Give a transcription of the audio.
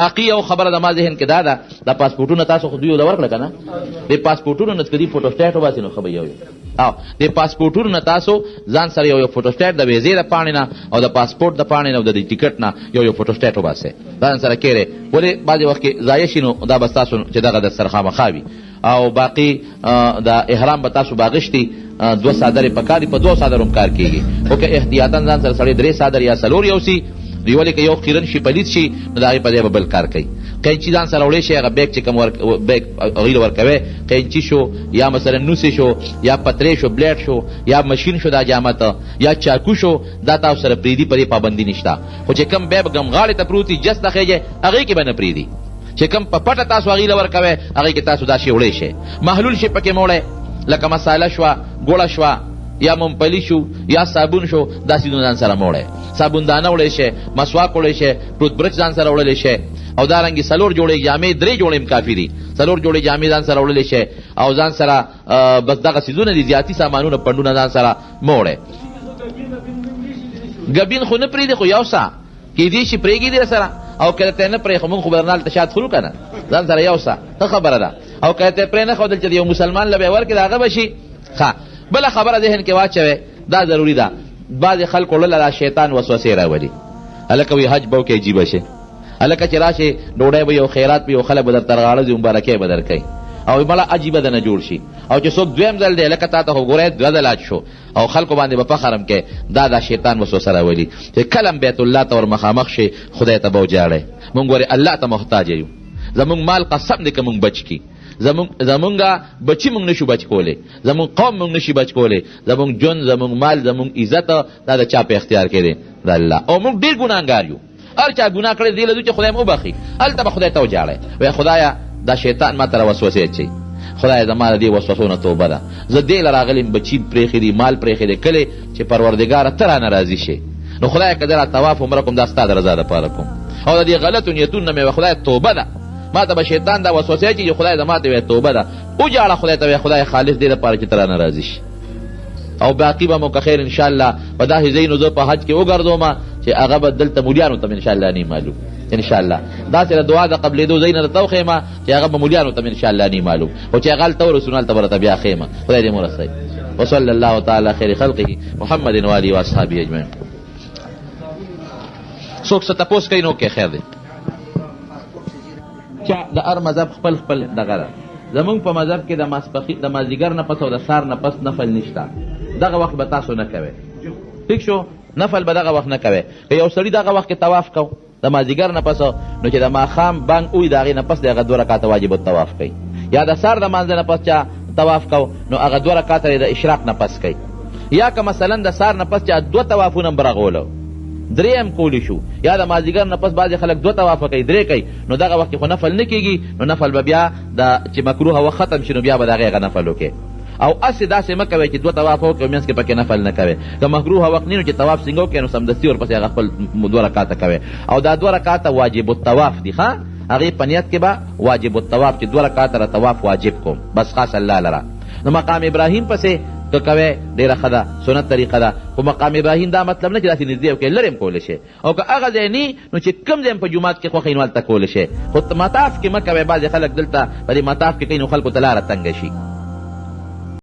باقي یو خبره زما ذهن کې دا ده، دا پاسپورټونه تاسو خو دوی له ورکړه که نه، دې پاسپورټونو نه که دي فوټوسټیټ وباسي نو ښه به یو او دې پاسپورټونو نه تاسو ځان سره یو یو فوټوسټیټ د ویزې د پاڼې نه او د پاسپورټ د پاڼې نه او د دې ټیکټ نه یو یو فوټوسټیټ وباسئ، ځان سره کېرئ. ولې بعضې وخت کې ضایع شي نو دا به ستاسو چې دغه در سره خامخا وي. او باقي د احرام به تاسو باغشتي دوه څادرې پکار دي، په دوو څادرو هم کار کېږي، خو که احتیاطا ځان سره سړی درې څادر یا څلور یوسي، نو ولې که یو خیرن شي پلیت شي نو د هغې په ځای به بل کار کوي. قینچي ځان سره وړی شي، هغه بیګ چې کوم بیګ هغوی له ورکوی، قینچي شو یا مثلا نوسې شو یا پترې شو، بلیډ شو یا مشین شو، دا جامه ته یا چاکو شو، دا تاسو سره پرېږدي، په دې پابندي نشته. خو چې کوم بیب ګمغاړې ته پروت وي جس ته خېږی هغې کې به نه پرېږدي. چې کوم په پټه تاسو هغې له ورکوی هغې کې تاسو دا شی وړی شئ. محلول شی پکې مه وړئ، لکه مساله شوه، ګوړه شوه یا ممپلی شو یا صابون شو، دا څیزونه ځان سره مه وړئ. صابون دانه وړی شئ، مسواک وړی شئ، ټوت برش ځان سره وړلی شئ. او دا رنګې څلور جوړې جامې، درې جوړې هم کافي دي، څلور جوړې جامې ځان سره وړلی شئ. او ځان سره بس دغه څیزونه دي، زیاتي سامانونه پنډونه ځان سره مه وړئ. ګبین خو نه پرېږدي، خو یو څه کېدی شي پرېږدي در سره، او که ته نه پرېښو موږ خو به درنه هلته شات خورو که نه، ځان سره یو څه ښه خبره ده. او که ته پرې نه ښودل چې د یو مسلمان له به یې ورکړې د هغه به شي. ښه بله خبره ذهن کې واچوئ، دا ضروري ده. بعضې خلکو وړله دا شیطان وسوسې راولي، هلکه وایي حج به وکړې عجیبه شي، هلکه چې راشې ډوډۍ به یو خیرات به یو خلک به درته غاړه ځي مبارکۍ به درکوي او مړه عجیبه دنه جوړ شي. او چې څوک دویم ځل دی هلکه تا ته خو ګوره دوه ځله حج شو او خلکو باندې به فخر هم کوي. دا دا شیطان وسوسه راولي چې کله هم بیت الله ته ور مخامخ شي خدای ته به وژاړی. مونږ ګورې الله ته محتاج یو، زمونږ مال قسم دی که مونږ بچ کړي، زمونږ بچي مونږ نشو بچ کولی، زمونږ قوم مونږ نشي بچ کولی، زمونږ ژوند، زمونږ مال، زمونږ عزت دا د چا په اختیار کې دی؟ د الله. او مونږ ډېر ګناهګار یو، هر چا ګناه کړې دې له ځو چې خدای مو وبخښي، هلته به خدای ته وژاړی، وایي خدایه دا شیطان ما ته را وسوسې اچوي، خدایه زما د دې وسوسو نه توبه ده، زه دې له راغلی یم، بچي پرېښي دي، مال پرېښی دی، کلی چې پروردګاره ته رانه راضي شې، نو خدایه که زه را طواف عمره کوم دا ستا د رضا دپاره کوم، او د دې غلطو نیتونو نه مې خدایه توبه ده. ما ته به شیطان دا وسوسه اچوي چې خدای زما ته وایي توبه ده، وژاړه خدای ته وایي خدای خالص دې دپاره چې ته رانه راضي شې. او باقي به مو که خیر انشاءالله په داسې ځایونو زه په حج کې وګرځوم چې هغه به دلته مولیانو ته هم انشاءالله نه معلوم، انشاءالله داسې د دعا د قبلېدو ځای نه درته وښیم چې هغه به مولیانو ته هم انشاءالله نه معلوم، خو چې هغه هلته ورسو نو هلته به درته بیا ښیم. خدای دې مو رسوي. وصلی الله تعالی خیر خلقه محمد و آله و اصحابه اجمعین. څوک څه تپوس کوي نو کې خیر دی. چا د هر مذهب خپل خپل دغه ده. زمونږ په مذهب کې د ماسپخین د مازدیګر نه پس او د سهار نه پس نفل نشته، دغه وخت به تاسو نه کوئ، ټیک شو؟ نفل به دغه وخت نه کوئ. که یو سړي دغه وخت کې طواف کو د مازدیګر نه پس، نو چې د ماښام بانګ ووي د هغې نه پس دی هغه دوه رکعته واجب الطواف کوي، یا د سهار د مانځه نه پس چا طواف کو نو هغه دوه رکعته د اشراق نه پس کوي، یا که مثلا د سهار نه پس چا دوه طوافونه هم برغولو درې هم کولی شو، یا د مازدیګر نه پس بعضې خلک دوه طوافه کوي درې کوي، نو دغه وخت کې خو نفل نه کېږي، نو نفل به بیا د چې مکروه وخت ختم شي نو بیا به د هغې هغه نفل وکړي. او هسې داسې مه کوئ چې دوه طوافه وکړې او منځ کې پکې نفل نه کوې. که مکروه وخت نه نو چې طواف څنګه وکړې نو سمدستي ورپسې هغه خپل دوه رکعته کوې، او دا دوه رکعته واجب الطواف دي. ښه هغې په نیت کې به واجب الطواف چې دوه رکعته را طواف واجب کوم بس خاص الله لره. نو مقام ابراهیم پسې که کوې ډېره ښه ده، سنت طریقه ده، خو مقام ابراهیم دا مطلب نه چې داسې نږدې وکړې، لرې هم کولی شې، او که هغه ځای نه نو چې کوم ځای هم په جومات کې خوښ وي نو هلته کولی شې، خو مطاف کې مه کوئ. بعضې خلک دلته په دې مطاف کې کوي نو خلکو ته لاره تنګه شي.